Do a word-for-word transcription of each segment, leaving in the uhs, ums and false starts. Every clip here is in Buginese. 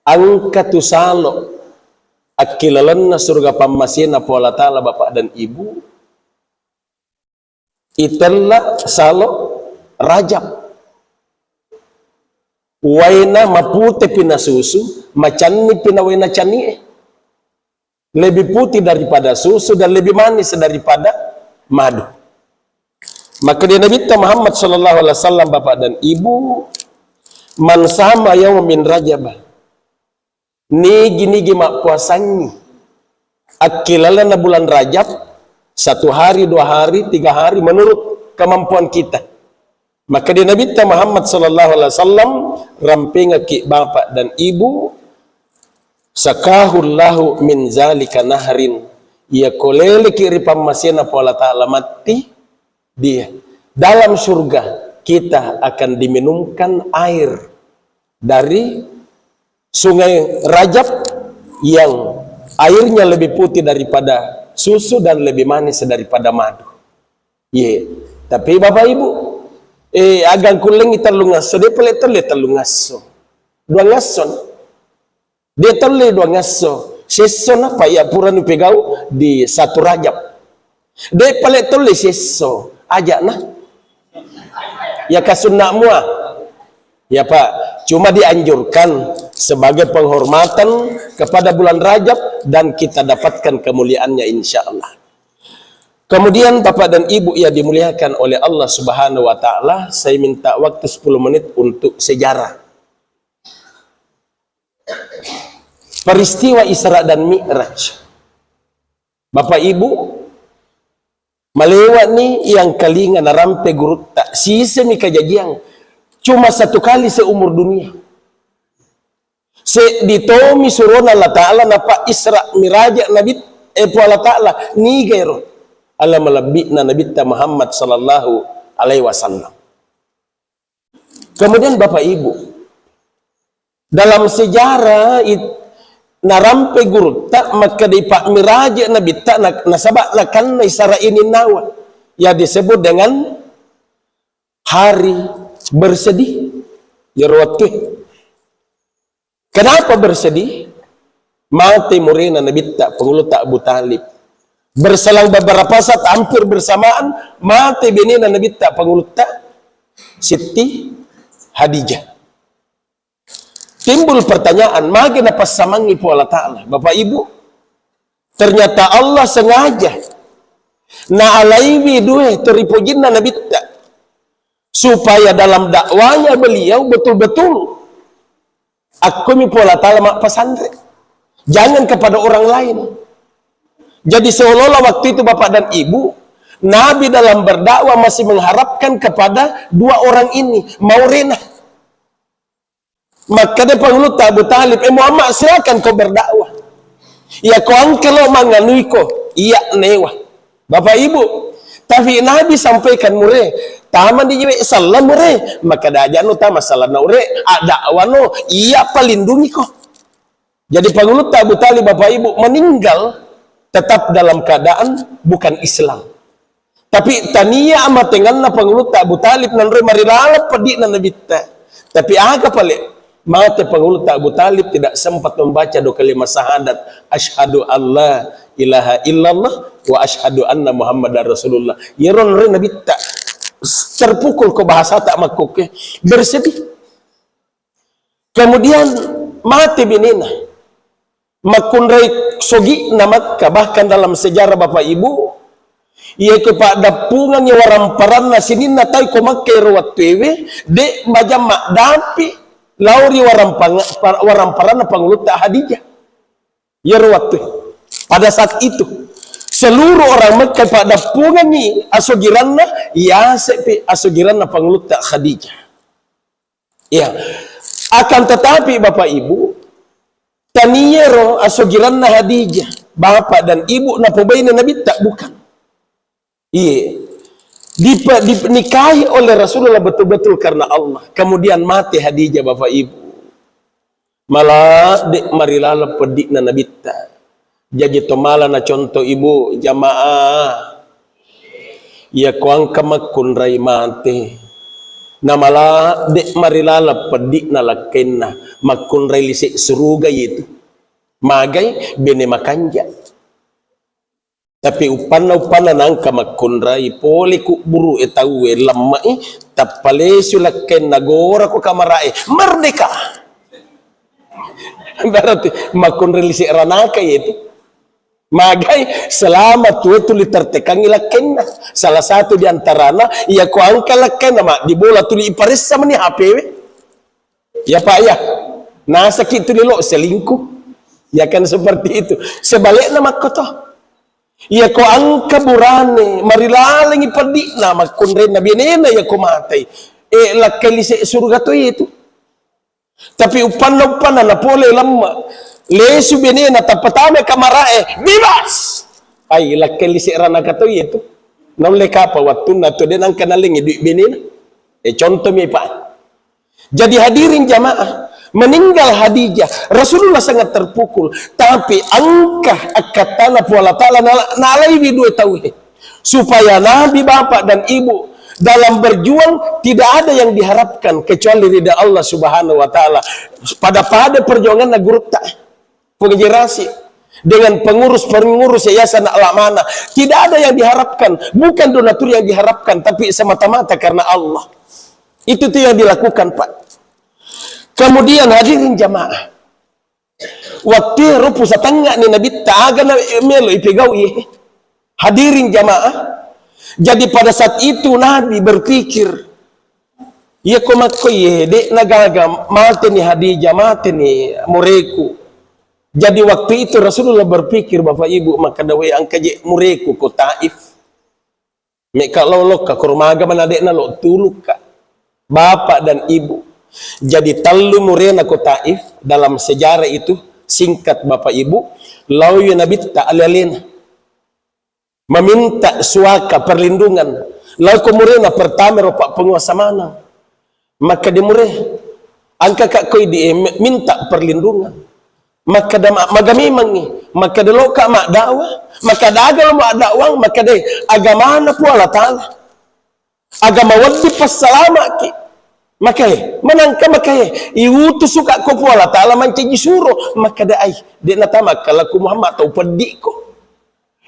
Engka tu salo akkilalenna surga pammasena Puang Allah Ta'ala, Bapak dan Ibu, itella salo Rajab. Waena mapute pi na susu, macanni pi na waena canie. Lebih putih daripada susu dan lebih manis daripada madu. Maka dia Nabitta Muhammad sallallahu alaihi wasallam, Bapak dan Ibu, "Man sama yaumin Rajab." Nigi-nigi mappuasangi akkilalana bulan Rajab, satu hari, dua hari, tiga hari, menurut kemampuan kita. Maka dia Nabitta Muhammad sallallahu alaihi wasallam, rampengaki bapak dan ibu, sakahullahu min zalika nahrin, iya koleleki ri pammasena Puang Allah Ta'ala matti, dia, dalam surga kita akan diminumkan air dari Sungai Rajab yang airnya lebih putih daripada susu dan lebih manis daripada madu. Iya. Tapi Bapak Ibu, eh, agang kullengi tellu ngasso, de pale telle tellu ngasso. Dua ngasso. De telle dua ngasso. Sesso napa ya pura nupegau di satu Rajab. De pale telle sesso. Aja nah. Ya kasunna mua. Ya Pak, cuma dianjurkan sebagai penghormatan kepada bulan Rajab dan kita dapatkan kemuliaannya insya Allah. Kemudian Bapak dan Ibu yang dimuliakan oleh Allah Subhanahu wa Ta'ala, saya minta waktu sepuluh menit untuk sejarah. Peristiwa Isra dan Mi'raj. Bapak Ibu, malewani yang kalinga narampe gurutta, sisemi kajajiang, cuma satu kali seumur dunia. Seddi tomi surona Allah Ta'ala napa Isra Miraja Nabi, eh, Puang Allah Ta'ala, niga ero? Alla malebbi'na Nabitta Muhammad sallallahu alaihi wasallam. Kemudian Bapak Ibu, dalam sejarah it-, narampe gurutta, makkeda ipamiraja Nabitta, na-, nasaba nakanna Isra ininnawa. Ya disebut dengan hari bersedih. Iyaro wettue. Kenapa bersedih? Mate murena Nabitta, Pangulutta Abu Talib. Berselang beberapa saat, hampir bersamaan, mate benena Nabitta, Pangulutta Sitti Hadijah. Timbul pertanyaan, magi napassamangi Puang Allah Ta'ala? Bapak Ibu, ternyata Allah sengaja naalaiwi due toripojinna Nabitta, supaya dalam dakwahnya beliau betul-betul akkomi Puang Allah Ta'ala mappasanre. Jangan kepada orang lain. Jadi seolah-olah waktu itu Bapak dan Ibu, Nabi dalam berdakwah masih mengharapkan kepada dua orang ini, maurena. Makkeda Pangulutta Abu Talib, "Eh Muhammad, silakan kau berdakwah. Iya ko engka lo manganuiko, iya newa." Bapak Ibu, tapi Nabi sampaikan mure, tama di jiwe sallam mure, maka dajano tama sallanna ure, adakwano, iya palindungiko. Jadi Pangulutta Abu Talib, Bapak Ibu, meninggal tetap dalam keadaan bukan Islam. Tapi tania amatenganna Pangulutta Abu Talib nanroi marilaleng peddi'na Nabitta. Tapi aga pale, mate Pangulutta Abu Talib tidak sempat membaca dua kalimat syahadat, "Asyhadu alla ilaha illallah wa asyhadu anna Muhammadar Rasulullah." Iyaro nanroi Nabitta terpukul ko bahasata makkoke, bersedih. Kemudian mate benena. Makkunrai sogi'na Makka, bahkan dalam sejarah Bapak Ibu, iya ko paddeppungengngi waramparanna sininna tau ko Makka ero wettuewe, de' bajang maddapi lao ri warampang-, waramparanna Pangulutta Hadijah. Iyaro wettue, pada saat itu, seluruh orang Mekka paddeppungengngi asogiranna, yase'pi asogiranna Pangulutta Khadijah. Iya. Akan tetapi, Bapak Ibu, taniero asogiranna Khadijah, bapak dan ibu napobaine Nabitta, bukan. Iye. Dipe-, dinikahi oleh Rasulullah betul-betul karena Allah. Kemudian mate Khadijah, Bapak Ibu. Mala de' marilaleng peddi'na Nabitta. Jaji tomala na contoh, Ibu, jamaah. Iya ko engka makkunrai mate. Namala de' marilaleng peddi'na lakkainna. Makkunrai lise suruga itu. Magai bene makanja. Tapi uppanna-uppanna nangka makkunrai pole kubburu e tau e lemmai, tappa lesu lakkenna gora ko kamara e. Merdeka. Berarti makkunrai lise ranaka itu. Magai selama tue tuli tertekangi lakkenna. Salah satu di antarana, iya ko angka lakkenna, ma, di bola tuli iparessa meni H P we. Ya, Pak, ya. Nasaki tuli lo selingkuh. Ya kan seperti itu. Sebaliknya makkoto. Iya ko angka burane, marilalengi peddi'na, makkunrenna bianena iya ko matai. E, lakkai lise suruga to itu. Tapi uppanna-uppanna napole lemma. Lesu benena tappa tama kamarae, bebas. Ai, lakkai lise ranaka to iya tu. Naulle kapa wattunna tu de nangka nalengi duit benena. E, contoh mi, Pak. Jadi hadirin jamaah, meninggal Khadijah, Rasulullah sangat terpukul. Tapi angka akkattana Puang Allah Ta'ala nala-, nalaiwi dua tauhe. Supaya Nabi, bapak dan ibu, dalam berjuang tidak ada yang diharapkan kecuali ridha Allah Subhanahu wa Ta'ala. Pada-pada perjuangan gurutta. Pengejerasi dengan pengurus-pengurus yayasan Al-Amanah. Tidak ada yang diharapkan, bukan donatur yang diharapkan, tapi semata-mata karena Allah. Itu tuh yang dilakukan, Pak. Kemudian hadirin jamaah, waktu rupu setengah ni Nabi taga na melo ipegau ye. Hadirin jamaah, jadi pada saat itu Nabi berpikir, iya ko makko ye, dek nagaga mate ni Khadijah, mate ni mureku. Jadi waktu itu Rasulullah berpikir, Bapak Ibu, maka dawe angka je mureku ko Taif. Meka lolokka, ko rumaga mana dekna lo tulukka. Bapak dan ibu. Jadi tallu murena ko Taif dalam sejarah itu, singkat Bapak Ibu, laowi Nabitta ale-alena. Meminta suaka perlindungan. Lao ko murena pertama ro Pak penguasa manang. Maka de mure, angka kak koi di, eh, minta perlindungan. Maka da ma-, maga memangi, maka de loka makdawa, maka daga lo makdawang, maka de agamana Puang Allah Ta'ala. Agama weddi passalamaki. Maka he, manangka maka he, iutusu kak ko Puang Allah Ta'ala mancaji suro, maka de ai, de natama kalaku Muhammad tau peddi ko.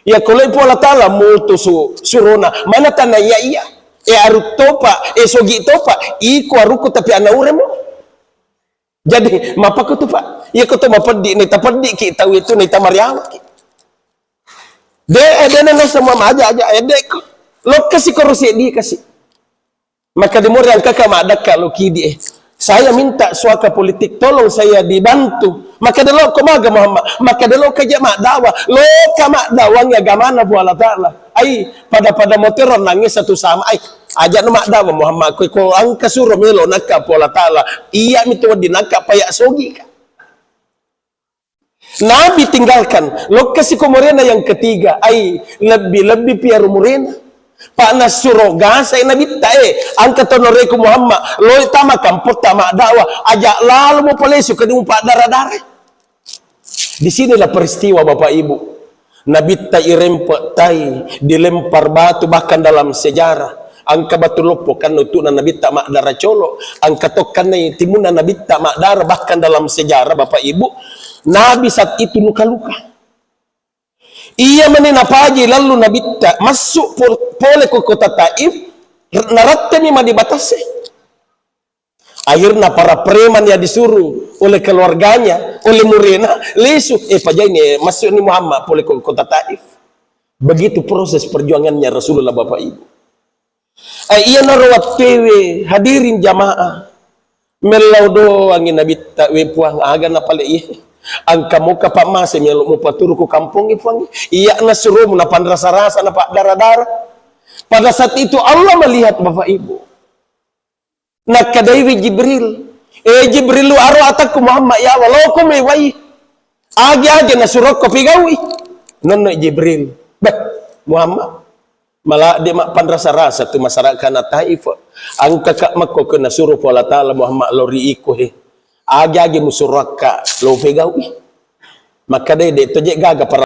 Iya ko loi Puang Allah Ta'ala mutusu surona, mana tanah iya iya. E aruk topa, e sogi topa, iko arukku tapi ana uremu. Jadi, mapakko tu, Pak? Iya ko to mapeddi, naita peddi ki tau itu, naita mariawa ki. De, eh, de na semua maja aja, eh, de ko. Lokasi ko rosi di kasi. Maka di mori angkaka madakka lo kidi, eh. Saya minta suaka politik, tolong saya dibantu. Maka de lo ko maga Muhammad, maka de lo ka je makdawa, lo ka makdawangi agamana Puang Allah Ta'ala. Ai, pada-pada motero nangi satu sama, ai, aja nu makdawa Muhammad, ko, ko angka suro melo nakka Puang Allah Ta'ala, iya mi tu weddi nakka paya sogi ka. Nabi tinggalkan, lokasi ko murena yang ketiga, ai, lebbi-lebbi piaro murena. Pak nasuro gasai Nabitta, eh, angka tonoreku Muhammad, loi tama kampotta makdawa, aja lalo mo palesu kadimu pak dara-dara. Di sinilah peristiwa Bapak Ibu. Nabitta irempe tai, dilempar batu, bahkan dalam sejarah. Angka batu loppo kan utu'na Nabitta makdara colo, angka tokkanna timunna Nabitta makdara, bahkan dalam sejarah Bapak Ibu, Nabi saat itu luka-luka. Iya mani napaji lalu Nabitta masuk pol-, pole ko kota Taif, r-, narattemi madi batase. Akhirnya para preman yang disuruh oleh keluarganya, oleh murena, lesu, eh, pajai ni, eh, masuk ni Muhammad pole ko kota Taif. Begitu proses perjuangannya Rasulullah, Bapak Ibu. Eh, iya naro wattewe hadirin jamaah. Mellau doangi Nabitta, we Puang, aga na pale iye. Angka muka pak mase melo mupaturu ku kampong i Puang. Iya nasurumu napanrasa-rasa, napadara-dara. Pada saat itu Allah melihat, Bapak Ibu. Nakkadaiwi Jibril, "Eh, Jibril, lu aro atakku Muhammad yawa, loko mewai. Agi-agi nasurokko pigaui." Nonno Jibril, "Beh, Muhammad, malah de mappanrasa-rasa tu masyarakat na Taif. Angka kak makko ke nasuro Puang Allah Ta'ala Muhammad lo ri iko he. Agi-agi musurakka lo pegaui." Makkadai de toje gaga para